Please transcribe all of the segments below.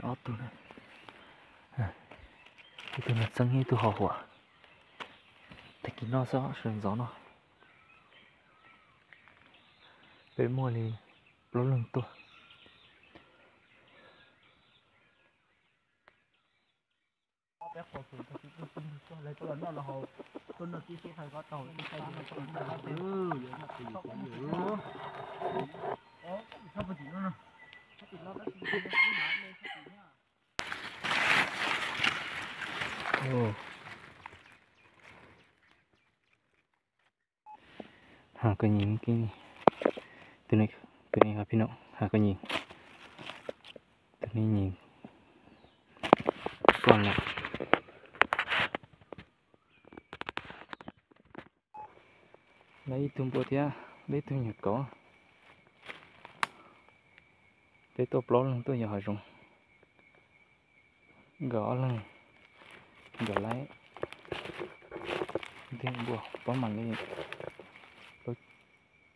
Ob tug, ib tug no txeeb ib tug ho huam. Tag kis no xwb sawv ntxov no. Peb muaj li plaub leeg tuaj. Hos koj nyiam, tus no, hos koj nyiam, tus no nyiam koj lawm. Lawv ib tug npua thiab, lawv ib tug nyuam kauv. Peb tuaj plaub leeg tuaj yos hav zoov. Nkawd ob leeg, nkawd lawv ib tug npua pob mam li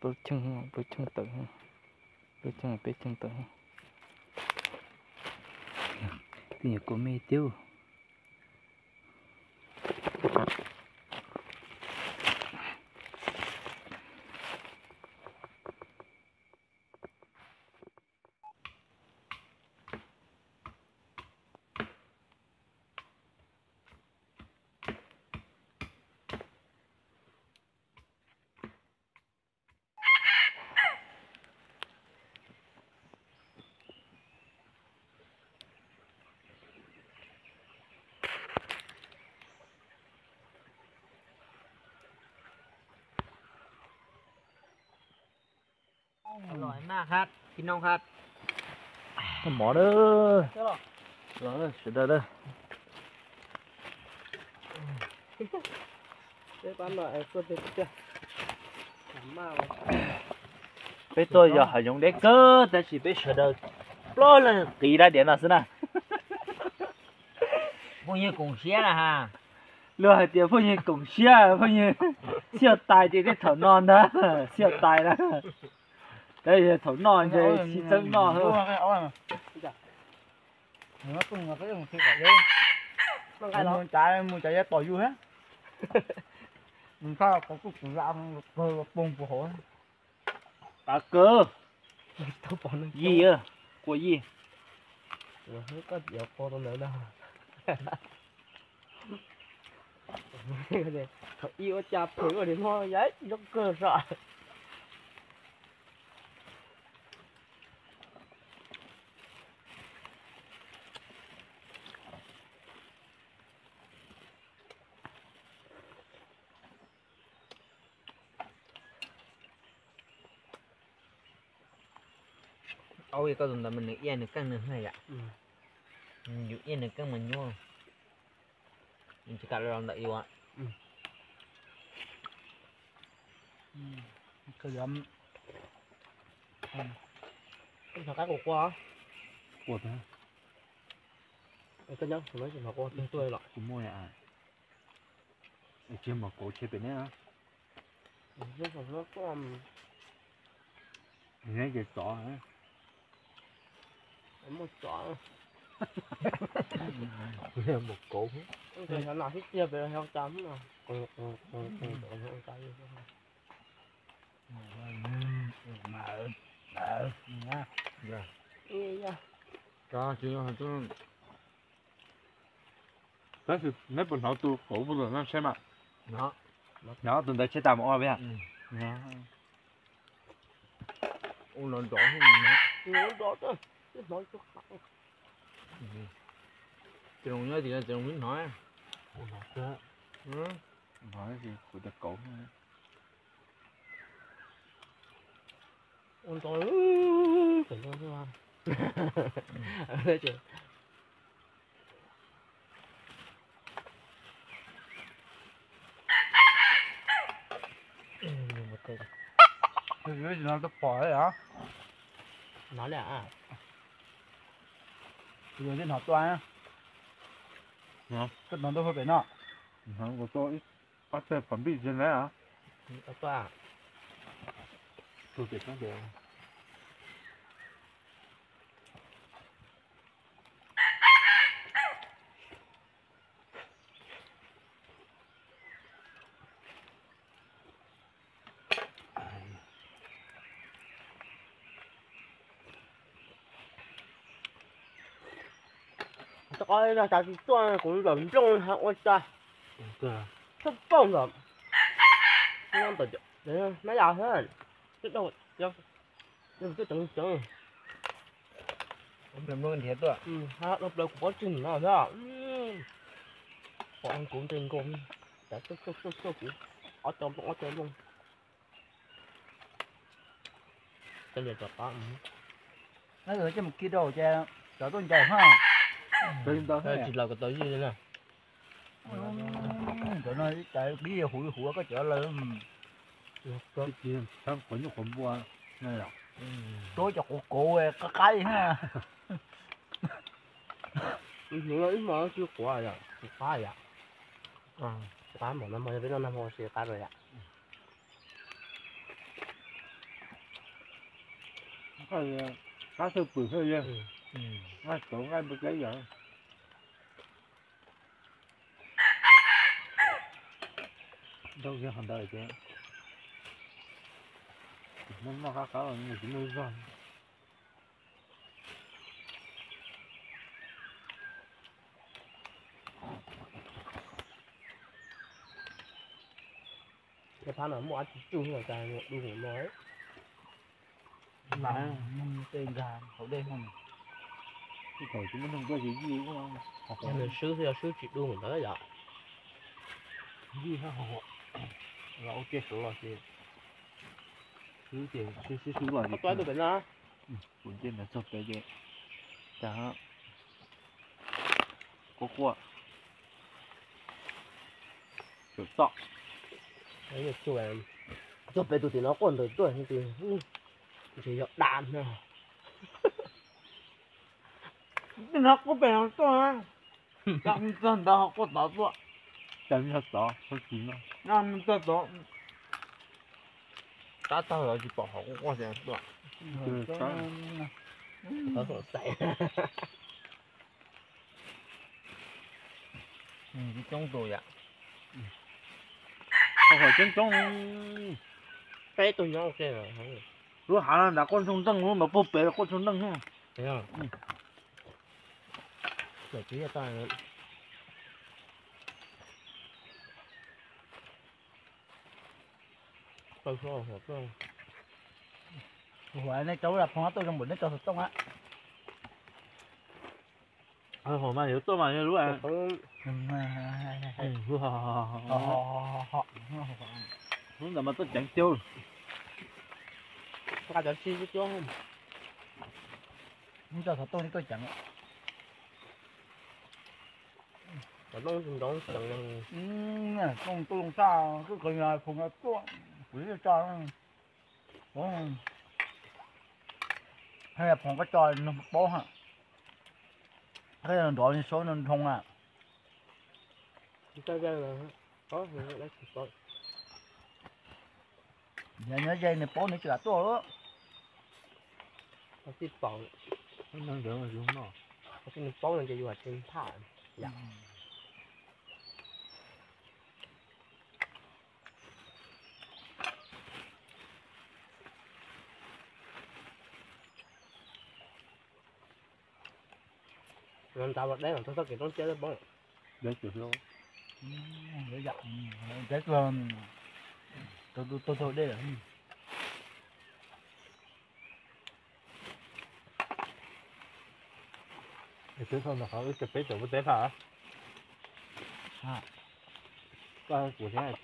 plaub cheej, plaub cheej tawm, plaub cheej peb cheej tawm. Tus nyuam kauv me thiab. Mov na, los sawv daws na. Peb tuaj yos hav zoov deb kawg tab sis peb sawv daws plaub leeg qiv dab diav no xwb na. Phooj ywg koom siab na ha. Luag hais tias phooj ywg koom siab, phooj ywg xij tais ces tej thaum no ntag, xij tais na. Tab sis thaum noj ntshe tsis txeeb noj. Mus cas, mus cas yuav tom yus thiab. Nws txhob kom kuj tus lam poob puas hauv. Qav kawg. Yig, qua yig. Koj yuav qua tau ntawd ntag. Thaum ib ua cas phem ua li no yog ib lub kawg sav. Au, koj tus ntawd mas nws iab nws keej nws haj yam. Yus iab nws keej mas nyuaj. Nws tsis kam los ntawm yus. Koj yuav qab kuv qua. Qua thiab. Koj nyob kuv no tsis hnov qua tuag tuag los. Kuv muaj. Tsis mos kauv tshe pem neb. Neb ces tsov. Muaj tsov. Mos kauv. Xyov nas xib tiag pem xyov cas no. Tab sis neb puas hnov tus kauv puag tom no tsheb mas? Hnov, tus ntawd tsheb tas mus ua peb. Ua no nrov, nrov, hnov. Tsis zoo nyob tim no tsis zoo hnov. Hnov kuv cov kauv. Ua nrov pem no xwb. Tus yuav tsis hnov tuaj pom li os. Hnov li. Tus yuav tsis hnov tuaj. Koj hnov tuaj pem no. Ob txawg pom npij tsis na. Tuaj. Tus pem no. Qhov no xav tsis tuaj kuv nplawm nplooj ua cas txhob paub ntawm no yam twb tseev tseev, nrhiav tuaj, dhau plaws kuv pob tsuas no thiab, pom kuv nres nkaus, tuaj tuaj kuv ob co nplooj ob co nplooj. Coj mus khi rau ces cov tuaj ncaws ha. Tsis los kom tau yij li na. Cov no ib cas pib huv huv koj cov lawm. Qhov nyuj qhuav npua, rau cov quav kauv qab qab li na. Ib hmo tsis quav yom, tsis qab yom. Qab npaum no mas yog peb noj nag hmo tsis qab rau yom. Qab thawj pwm thiab, nqaij txawv nqaij npua teb yom. Nrau kiag qhov ntawd ces noj noj qab qab los nws tsis muaj zog. Tej phab no muaj dab tsi tsuj los cas dub no. Tej nkag hauv dej no. Thaum tsis muaj neeg tuaj ces yij, yog nws swb xwb, yog swb tsis dub mus ntawd yom. Yij hab, los ua ke suav los ces swb ces swb swb los ces. Kuv nce ntawd txog pem ces cas quaj quaj. Txom, txog pem tus tim no quaj ntawd tuaj, ntshe yog dam no. Tej no quaj pem no tuaj, txog ntawd ho quaj tod tuaj. Cas txog tod, txog tod, tab tag los tsis pom qhov quaj quaj tuaj. Coob tus yom. Coob coob. Peb tug nyob ua ke. Lub hav no nram quaj ntsoog nteej, lub ntawd puag pem quaj ntsoog nteej. Nej cov lub phoo tuaj zoo npaum nej cov xov tooj a. Hom mas yuav tuaj mas yog lub. Lub ntawd mas tuaj ceev tiag. Nqa cov si cuab. Cov xov tooj nej tuaj ceev. Cov tooj nrov ceev. Tooj tuaj loo saj, twb qhov phoo tuaj, kuv tso. Phoo koj tso paub ha. Nrov li suab nroo a. Yog nyob ze nws paub nws tsis lam tuaj. Tij paub, nws paub no ces yus hais tsis tham yom. Ntav los deb los txog txoj kev roob siab poob. Deb tag, tag dej lawm. Peb tau ntawm qhov wb ces peb cov pub teb tham. Koj kuv thiab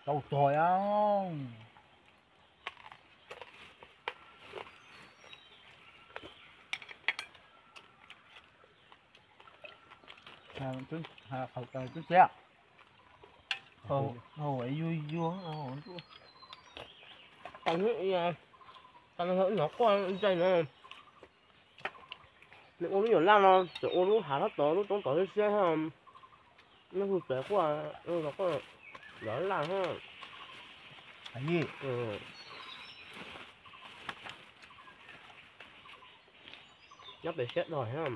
tau txog. Tub txiv, hau yuag yuag, tau hnub ib, tau hnub hnub quaj ntsej na. Nws ua lub nyuam laj no tseem ua lub hav sab tod lub roob tod siab siab thiab. Nws hu txawv quaj, quaj lov laj thiab. Nyob pem siab dog thiab.